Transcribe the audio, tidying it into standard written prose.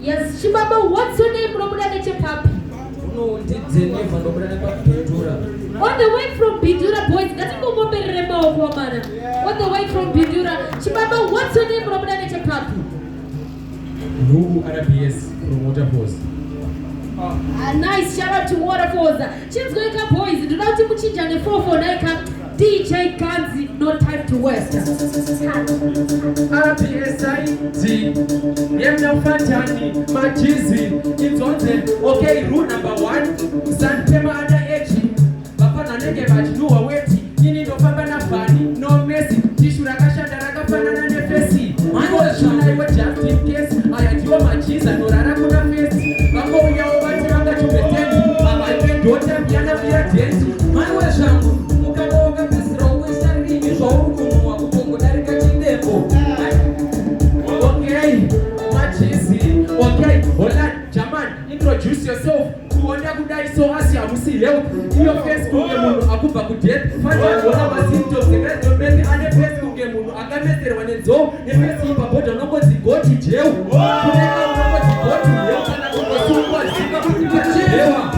Yes, Chibaba, what's your name? Unobuda nechepapi? UnondiDzeniva, ndobuda nepaBindura. On the way from Bindura, boys, ngatingomomberere maoko amana. On the way from Bindura. Chibaba, what's your name? Unobuda nechepapi? Nhubu RBS from Waterfalls. Ah, nice, shout out to Waterfalls. Chinzgoika boys, ndinoda kuti muchinjane 4 naika DJ Ganzi, no time to waste. RPSID yemnafanjani majizi idzonze. Okay, rule number one, musanditema under age. Vafana vanenge vachinuhwa weti, ini ndofamba navhani no mesi. Tishu rakashanda rakafanana nefesi ikozvunaiwo just in case. Aya ndiwo majizi anorara kuna fesi. Vangouyawo vati vangachubestendi avaipendota mbiyanambira dhendi. Maiwe zvangu, mukana wakapedzisira wokuisa rini zvauri kunhuhwa kutongodarika chindembo. Okay, majizi, okay, hola jaman, introduce yourself. Kuona kudai so, asi hamusi health. Iyo face kunge munhu akubva kudeath. Fanjaniona masymptoms ekaizomethi ane face kunge munhu akameserwa nenzou. Neface ipabhodha unongonzi go to jail. Kuneka unongonzi go to hell kana kungosungwa zika kuti pachihewa.